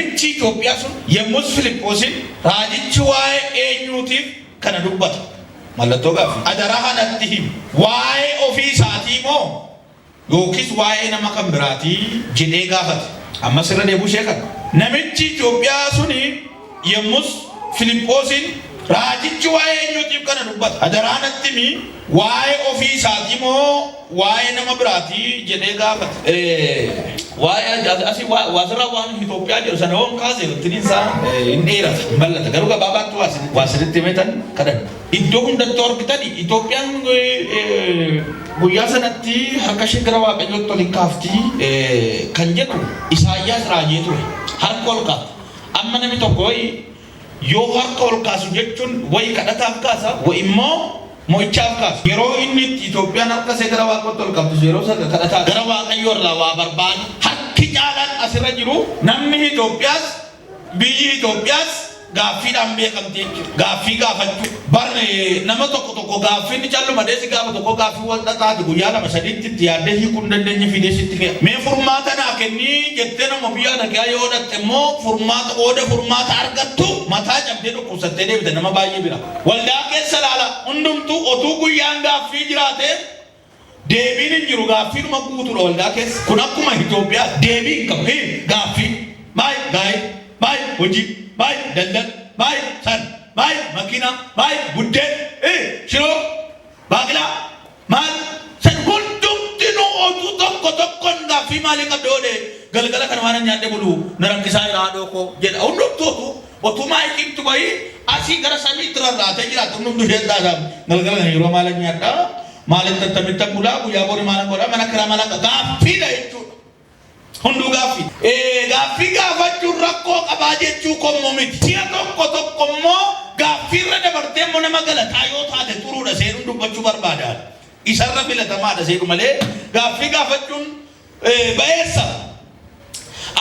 Namichi Itoophiyaa sun yommus Filiphoosin, Raajichi waa'ee eenyuutiif kana dubbata? Mallattoo gaaffii. Adaraa natti himi! Waa'ee ofii isaatii moo yookiis waa'ee nama kan biraatii? jedhee gaafate. Ammas irra deebi'uu ishee kana. Namichi Itoophiyaa sun yommus Filiphoosiin, Raajichi waa'ee eenyuutiif kana dubbata? Adaraa natti himi, waa'ee ofii isaatii moo waa'ee nama biraatii? jedhee gaafate. Waa'ee asii waasirraa waan Itoophiyaa jedhu sana yoon kaase wantiniin isaa hin dheerata, hin bal'ata. Garuu gabaabaatti waa isinitti himetan kadhadha. Iddoo hundattuu argitani Itoophiyaan guyyaa sanatti harka ishee gara Waaqayyootti ol hin kaafti kan jedhu Isaayyaas raajee ture. Harka ol kaafti. Amma namni tokko wayi yoo harka ol kaasu jechuun wayi kadhataaf kaasa, wayi immoo mo'ichaaf kaasa. Yeroo inni itti Itoophiyaan harka ishee gara Waaqootti ol kaaftu yeroo sana kadhataa gara Waaqayyoo irraa waa barbaadu. Harki caalaan asirra jiru namni Itoophiyaas Biyyi Itoophiyaas gaaffiidhaan beekamti jechuudha. Gaaffii gaafachuu. Bar nama tokko tokko gaaffiin calluma si gaafatu tokko gaaffii wal xaxaati guyyaa lama sadiitti itti yaaddee hiikuu hin dandeenye fidee sitti fe'a. Mee furmaata naa kennii jettee nama biyya dhaqee yoo dhatte immoo furmaata qooda furmaata argattu mataa cabdee dhukkubsattee deebite nama baay'ee bira. Waldaa keessa ilaala hundumtuu otuu guyyaan gaaffii jiraatee Deebiin hin jiru gaaffiidhuma guutuudha waldaa keessa. Kun akkuma Itoophiyaa deebii hin qabu. Hii gaaffii. Maay gaa'ela. Maay hojii. Maay daldala. Maay san. Maay makiinaa. Maay buddeen. Hii shiroo. Baaqilaa. Maal san hundumtinuu otuu tokko tokkoon gaaffii maalii qabda yoo ta'e galgala kana waan nyaadhe bulu na rakkisaa jira haadhoo koo jedha. Hundumtuu otuu otuu maayikiin tubayii asii gara samiitti rarraatee jiraatu hundumtuu isheen taasaaf galgala kana yeroo maalan nyaadhaa Maalitti attamittan bulaa guyyaa borii maalan godhaa mana kiraa maalan gaaffiidha jechuudha. Hunduu gaaffii. Gaaffii gaafachuun rakkoo qabaa jechuu kommoo miti. Si'a tokko tokko immoo gaaffiirra dabartee immoo nama galataa yoo taate xuruudha seenuun dubbachuu barbaada. Isarra filatamaadha seenu malee gaaffii gaafachuun ba'eessa.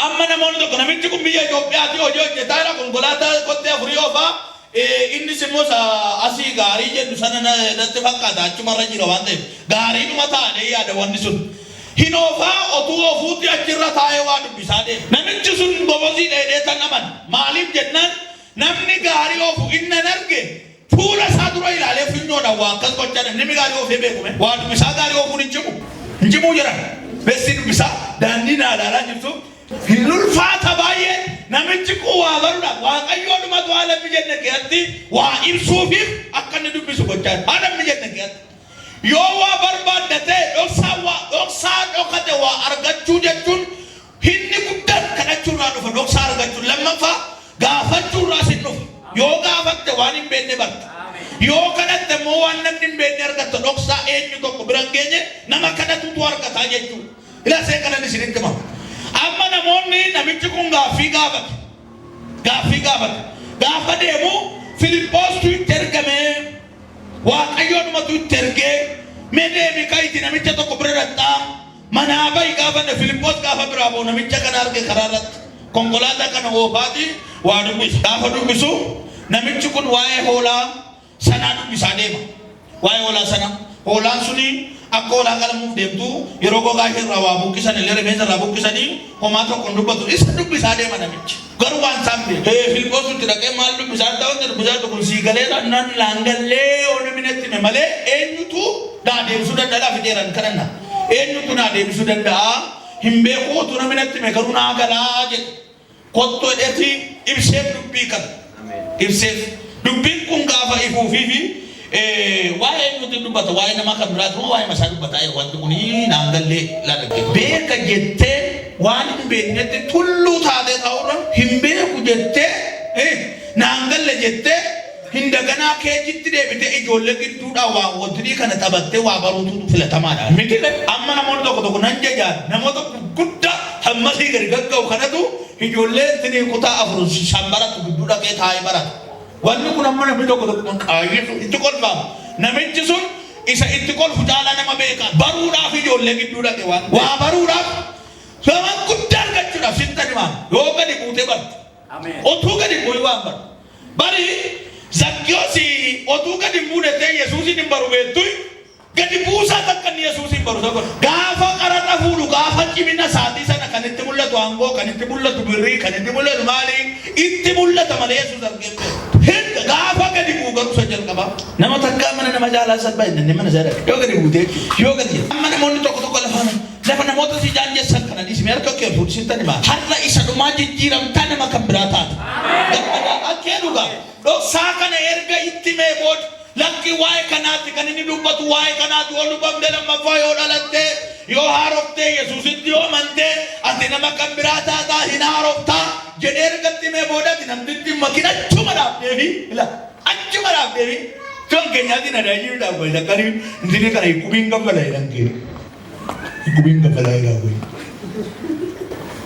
Amma namoonni tokko namichi kun biyya Itoophiyaatii hojii hojjetaa jira konkolaataa kottee afurii oofaa innis immoo asii gaarii jedhu sana natti fakkaata achumarra jira waan ta'eef gaariidhuma taa'anii yaada wanni sun. Hin oofaa otuu oofuutti achirra taa'ee waa dubbisaa deema. Namichi sun gobozii dheedhee tan amana. Maaliif jennaan namni gaarii oofu innan arge Fuula isaa dura ilaalee funyoodhaan waa akkas gochaa deema. Namni gaarii oofee beeku mee? Waa dubbisaa gaarii oofuun hin cimu. Hin cimuu jedhan. Beessii dubbisaa daandii naa ilaalaa jirtu. Hin ulfaata baay'ee namichi kun waa baruudhaaf waaqayyoodhumatu haala hin mijanne keessatti waa ibsuufiif akka inni dubbisu gochaa jira. Haala hin mijanne keessatti. Yoo waa barbaadda ta'e dhoksaa waa dhoksaa dhokate waa argachuu jechuun Hinni guddaan kadhachuu irraa dhufa, dhoksaa argachuun. Lammaffaa, gaafachuu irraas hin dhufa. Yoo gaafatte waan hin beekne barta. Yoo kadhatte immoo waan namni hin beekne argatta. Dhoksaa eenyu tokko bira hin geenye nama kadhatutu argata jechuudha. Ilaa see kanan isinitti hima. Amma namoonni namichi kun gaaffii gaafate. Gaaffii gaafate. Gaafa deemu Filiphoostu itti ergame. Waaqayyoodhumatu itti ergee mee deemi ka'iti namicha tokko bira dhaqxaa. Manaa ba'i gaafa inni Filiphoos gaafa biraa ba'u namicha kana arge karaa irratti konkolaataa kana oofaati waa dubbisa. Gaafa dubbisu namichi kun waa'ee hoolaa sanaa dubbisaa deema. Waa'ee hoolaa sanaa. Hoolaan suni akka hoolaa qalamuuf deemtu yeroo gogaa ishee irraa waa buqqisan illee rifeensa irraa buqqisanii homaa tokko hin dubbatu. Isa dubbisaa deema namichi. Garuu waan isaan beeku. Filiphoos itti dhaqee maal dubbisaa jirta wanti dubbisaa jirtu kun sii galeera nan laangallee yoo namni natti hime malee eenyutu naa deebisuu danda'a fixeeran kadhanna. Eenyutu naa deebisuu danda'a? Hin beeku utuu namni natti hime garuu naa galaa jedhe. Kottu jedheeti ibseef dubbii kana. Ibseef. Dubbiin kun gaafa ifuufii fi waa'ee eenyuutiin dubbata? Waa'ee namaa kan biraati moo waa'ee masaa dubbataa jira wanti kun naan gallee laa dhaggeeffadhu. Beeka jettee waan hin beeknetti tulluu taatee taa'urra hin beeku jettee naan galle jettee Hindaganaa keejitti deebitee ijoollee gidduudhaa waa wantinii kana taphattee waa baruutu filatamaadha. Miti ree? Amma namoonni tokko tokko nan jajaan namoota gurguddaa hammasii gadi gagga'u kanatu ijoollee intinii kutaa 4 5 barattu gidduu dhaqee taa'ee barata. Wanni kun amma namni tokko tokko qaayyisu itti kolfaama. Namichi sun isa itti kolfu caalaa nama beeka. Baruudhaaf ijoollee gidduu dhaqe waan waa baruudhaaf waan guddaa argachuudhaaf sittan himaa yoo gadi buutee barte. Otuu gadi hin bu'in waan baru. Bari Zakkiyoos otuu gadi hin buune ta'e Yesuusin hin baru beektui? Gadi buusaa takka inni Yesuusiin baru isa godha. Gaafa qaraxa fuudhu, gaafa cimina isaatii sana kan itti mul'atu aangoo, kan itti mul'atu birrii, kan itti mul'atu maali? Itti mul'ata malee Yesuus argee hin beeku. Hin gaafa gadi bu'u garuu isa jalqabaa. Nama takkaa mana nama caalaa salphaa hin jenne mana isaa dhaqe. Yoo gadi buutee jechuudha. Yoo gadi jedhe. Amma namoonni tokko tokko lafa lafa namoota si jaanjessan kana dhiisi mee harka kee ol fuudhi sittan himaa. Har'a isa dhumaa jijjiiramtaa nama kan biraa taata. Gammadaa akkee dhugaa. Dhoksaa kana erga itti himee booda Lakki waa'ee kanaatti kan inni dubbatu waa'ee kanaati yoo lubamte lammaffaa yoo dhalatte yoo haaroftee Yesuusitti yoo amante ati nama kan biraa taataa hin haaroftaa jedhee erga itti himee boodati namtitti makin achuma dhaabdeefi ila achuma dhaabdeefi kan keenyaatiin adaayii dhaabba akkanii intini kana qubiin gabbala jedhan kee. Gubiin gabalaa irraa goyi.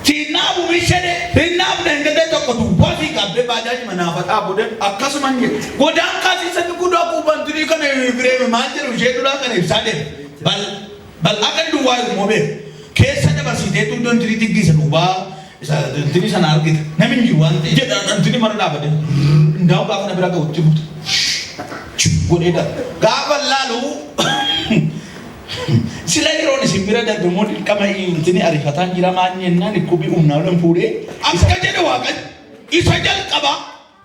Tiinaabu bishene tiinaabu dengede tokko duwwaa fi gaabbee baajaaji manaafa dhaabu den akkasuma hin jette. Godaan kaasii sanni gudaa kuuban tirii kana fireeme maal jedhu ishee duraa kana ibsaa deema. Bal bal akka duwwaa immoo beeku. Keessa dabarsitee tuddoo tirii xiqqii isa duubaa isa tirii sana argita. Namni hin jiru waan ta'eef. Jedha tirii mana dhaabate. Ndaa'u gaafa na bira ga'utti buta. Godhee darba. Gaafa laalu Sila yeroon isin bira darbe immoo dirqama intini ariifataan jira maan jennaan dhukkubi humnaa olan fuudhee. Akka jedhe Waaqayyo isa jalqabaa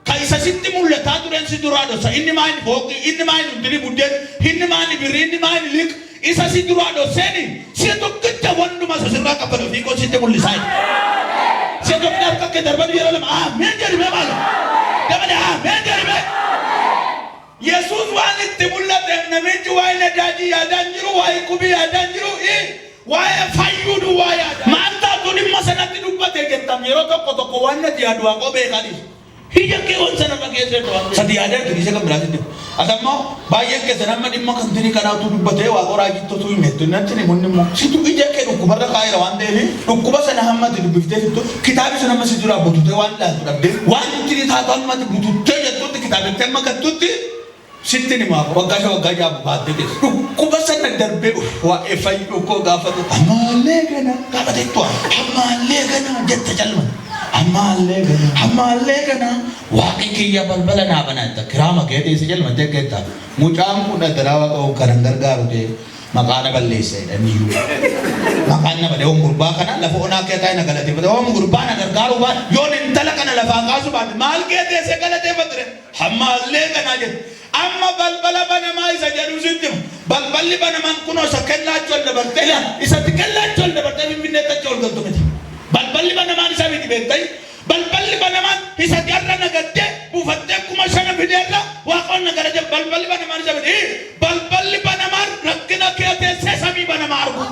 ka isa sitti mul'ataa turen si duraa dhossa inni maa inni fooqii inni maa inni intini buddeen inni maa inni birrii inni maa inni liq isa si duraa dhosseeni si'a tokkicha wanduma isa sirraa qabbanu fi koo sitti mul'isaa jedhe. Si'a tokkicha harka kee darbadhu yeroo lama ameen jedhi mee maaloo dabale ameen jedhi mee. Yesuus waan itti mul'ateef namichi waa'ee nadaajii yaadaa hin jiru, waa'ee qubii yaadaa hin jiru, i waa'ee fayyuu duwwaa yaada. Maal taatu dhimma sanatti dubbate jettam yeroo tokko tokko waan nati yaadu Waaqoo beekaa dhiisu. Ija kee waan sanarra keesseerta waan ta'eef. Sati yaadaa jirtu dhiisee kan biraa sitti hima. Ati ammoo baay'een keessan amma dhimma kan tirii kanaa utuu dubbatee Waaqoo raajitti utuu himeettu natti himonni immoo situ ija kee dhukkubarra kaa'eera waan ta'eef dhukkuba sana hamma ati dubbiftee fixxu kitaabi sun amma si duraa bututee waan ilaaltu dhabdee waan tirii taatu amma ati bututtee jettutti kitaabitti amma gattutti sittin hima waggaa shan waggaa ja'a baattee teessu. Dhukkuba sana darbee waa'ee fayyuu koo gaafatu ammaallee gana gaafateettu ammaallee gana jette calma ammaallee gana ammaallee gana waaqni kiyya balbala naa bana jetta kiraama kee teesse calma jette mucaan kun adaraa waaqa kanan gargaaru ta'e Maqaa na balleessa jedhan iyyuu. Maqaan na bade yoom gurbaa kana lafa onaa kee taa'e na galateeffate yoom gurbaa na gargaaruu baate yoon intala kana lafaa kaasuu baate maal kee teessee galateeffatu re hammaallee kanaa jedhu. Amma balbala banamaa isa jedhu sitti hima. Balballi banamaan kunoo isa kellaa achi ol dabartee ila isatti kellaa achi ol dabartee Finfinneetti achi ol galtu miti. Balballi banamaan isa miti beektai. Balballi banamaan isa ati har'a nagaddee buufattee 5,000 fideerra Waaqoon na galate balballi banamaan isa miti. Balballi banamaan rakkina kee teessee samii banamaa argu.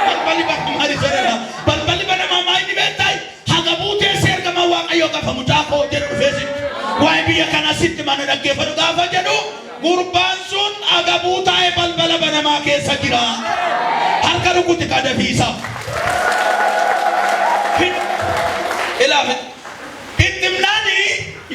Balballi banamaan isa dha. Balballi banamaa maa inni beektaa? Hagabuu teessee ergamaa Waaqayyoo gaafa mucaa koo jedhu dhufee sitti. Waa'ee biyya kanaa sitti mana dhaggeeffadhu gaafa jedhu gurbaan sun agabuu taa'ee balbala banamaa keessa jira. Harka rukuti kadafiisa. Ilaa itti himnaani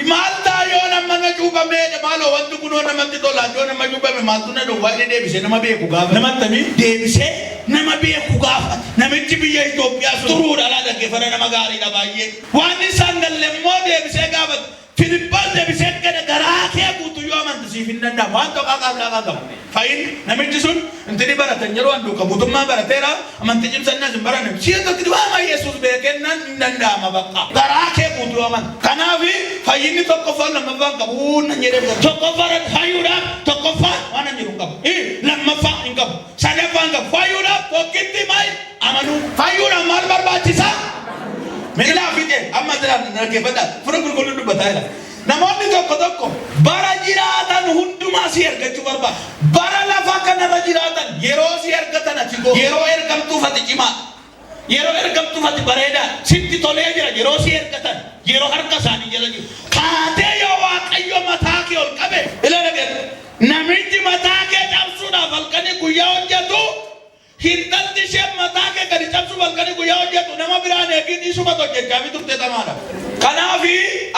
maal ta'a yoo nama na cuuphamee maaloo wanti kunoo namatti tola yoo nama cuuphame maaltu na dhowwaa inni deebisee nama beeku gaafa namatti himi deebisee nama beeku gaafate namichi biyya Itoophiyaa sun turuudha alaa dhaggeeffata nama gaariidha baay'ee waan isaan galle immoo deebisee gaafate Filiphos deebisee akkana garaa kee guutuu yoo amante siif hin danda'amu. Waan tokko qablaa kan qabu. Fayin namichi sun intini baratan yeroo an duuka buutummaa barateera amantii cimsannaa hin baranne. Si'a tokko waama Yesuus beekennaan hin danda'ama bakka. Garaa kee guutuu yoo amante. Kanaaf fayyinni tokkoffaan lammaffaan qabu nan jedhee tokkoffaa irratti fayyuudhaaf tokkoffaan waan an jedhu hin qabu. Lammaffaa hin qabu. Sadaffaa hin qabu. Fayyuudhaaf tokkitti maal amanuu. Fayyuudhaaf maal barbaachisaa? Mee ilaa fiixee amma asirraa dhaggeeffadhaa. Fura qulqulluu dubbataa jira. Namoonni tokko tokko bara jiraatan hundumaa si argachuu barbaadu. Bara lafa kanarra jiraatan yeroo si argatan ati goo yeroo ergamtuuf ati cimaa. Yeroo ergamtuuf ati bareedaa sitti tolee jira yeroo si ergatan yeroo harka isaanii jala jiru. Kaatee yoo Waaqayyo mataa kee ol qabe ila dhaggeeffadhu. Namichi mataa kee cabsuudhaaf halkanii guyyaa hojjetu Hintalti isheen mataa kee gadi cabsuuf halkanii guyyaa hojjettu nama biraan eegin isumatu hojjechaa fi turte tamaadha. Kanaaf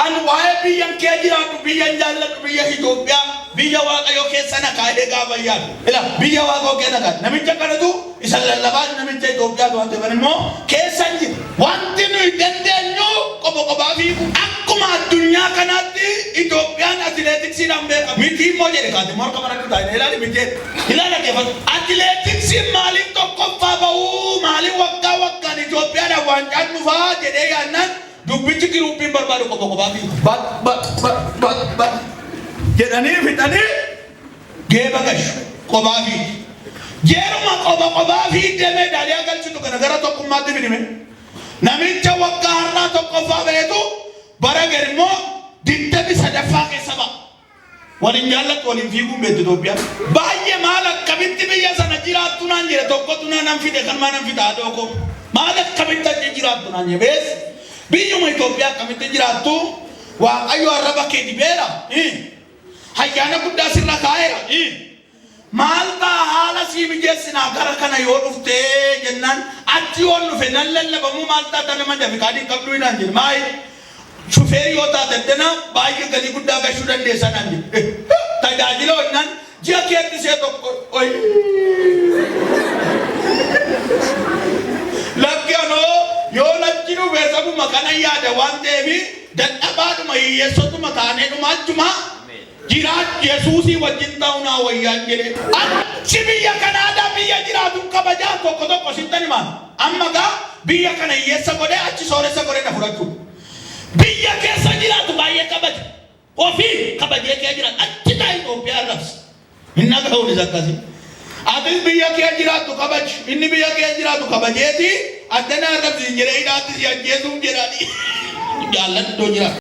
an waa'ee biyyan kee jiraadhu biyyan jaalladhu biyya Itoophiyaa biyya Waaqayyoo keessa na kaa'ee gaafa yaadu. Ila biyya Waaqayyoo kee na kaa'e. Namicha kanatu isa lallabaa namicha Itoophiyaatu waan ta'eef immoo keessan jira. Wanti nuyi dandeenyu qofa qophaa fiigu. Akkuma Akkuma addunyaa kanaatti Itoophiyaan atileetiksiidhaan beekama. Miti immoo jedhe kaate morka manatti taa'e ilaali miti ilaala keeffatu. Atileetiksiin maaliif tokkoffaa bahuu, maaliif waggaa waggaan Itoophiyaadhaan waancaan dhufaa jedhee yaadnaan, dubbichi giruuppiin barbaadu qofa qofaa fiigu. Baq baq baq baq baq jedhanii fixanii geeba gashu, qophaa fiigi. Jeeruma qofa qophaa fiigdee meedaaliyaa galchitu kana gara tokkummaatti fidime. Namicha waggaa har'aa tokkoffaa ba'etu bara immoo 23ffaa keessa ba'a. Waliin jaallattu, waliin fiiguun beektu Itoophiyaan. Baay'ee maal akkamitti biyya sana jiraattu naan jedhe tokkotu nan fide kan maa nan fida haadhoo koo. Maal akkamitti achi jiraattu naan jedhe, bees biyyuma Itoophiyaa akkamitti jiraattu? Waaqayyo arraba kee dibeera. Ayyaana guddaa sirra kaa'eera. Maal ta'a, haala sii mijeessinaa gara kana yoo dhuftee jennaan, achi yoon dhufe nan lallabamuu, maal taata, nama dafiqaadii qabduu naan jedhe. Maayi shufeerii yoo taate addana baay'ee galii guddaa gashuu dandeessa naan jedhe. Tajaajila hojnaan ji'a keetti ishee tokko lakki anoo yoon achi dhufe sabuma kana yaada waan ta'eef dadhabaadhuma, hiyyeessotuma taaneedhuma achuma jiraat, Yesuusii wajjin ta'uu naa wayyaan jedhe. Achi biyya Kanaadaa biyya jiraatu kabajaa tokko tokko sittan himaan. Amma gaa biyya kana hiyyeessa godhee achi sooressa godhee na fudhachuu. Biyya keessa jiraatu baay'ee kabaja. Ofii kabajee kee jiraatu. Achi taa'e Itoophiyaa arrabsa. Hin dhaga'uunis akkasii. Atis biyya kee jiraattu kabaji. Inni biyya kee jiraatu kabajeeti addana arrabsi jedhee hidhaatti si ajjeesuuf jedhani. Jaalladhu iddoo jiraatu.